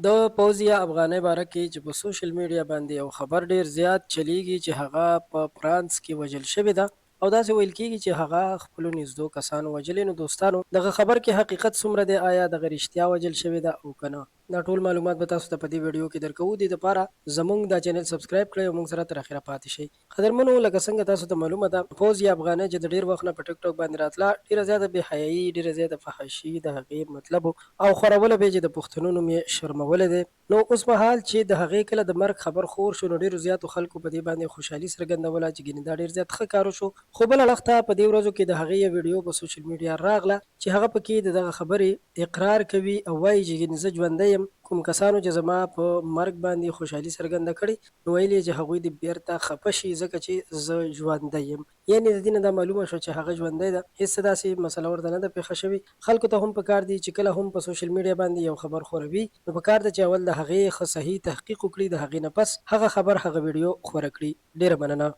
د فوزیه افغانۍ باره کې چې په سوشل میډیا باندې یو خبر ډیر زیات چلیږي چې هغه په فرانس کې وژل شوې ده او داسې ویل کیږي چې هغه خپلو نږدو کسانو وژلې. نو دوستانو، دغه خبر کې حقیقت څومره دی؟ آیا دغه رښتیا وژل شوې ده او که نه؟ دا ټول معلومات به تاسو ته په دې ویډیو کې درکوو. دې لپاره زموږ دا چینل سبسکرایب کړئ او موږ سره تر اخره پاتې شئ. قدرمنو، لکه څنګه تاسو ته معلومه ده، فوزیه افغانۍ چې د ډیر وخت نه په ټیک ټاک باندې راتله، ډیره زیاته بې حیايي، ډیره زیاته فحاشي د هغې مطلب او خوروله به یې چې د پښتنو نوم یې شرمولی دی. نو اوس مهال چې د هغې کله د مرګ خبر خور شو، نو ډېرو زیاتو خلکو په دې باندې خوشحالي څرګندوله چې ګنې دا ډېر زیات ښه کار وشو. خو بل اړخ ته په دې ورځو کې د هغې یوه ویډیو په سوشل میډیا راغله چې هغه پکې د دغه خبرې اقرار کوي او وايي چې ګنې زه ژوندۍ یم، کوم کسانو چې زما په مرګ باندې خوشحالي څرګنده کړې، نو ویل یې چې هغوی دې بیرته خپه شي ځکه چې زه ژوندۍ یم. یعنې د دې نه دا معلومه شوه چې هغه ژوندی ده، هېڅ څه داسې مسله ورته نه ده پېښه شوې. خلکو ته هم پکار دي چې کله هم په سوشل میډیا باندې یو خبر خوروي، نو پکار ده چې اول د هغې ښه صحیح تحقیق وکړي، د هغې نه پس هغه خبر، هغه ویډیو خوره کړي. ډېره مننه.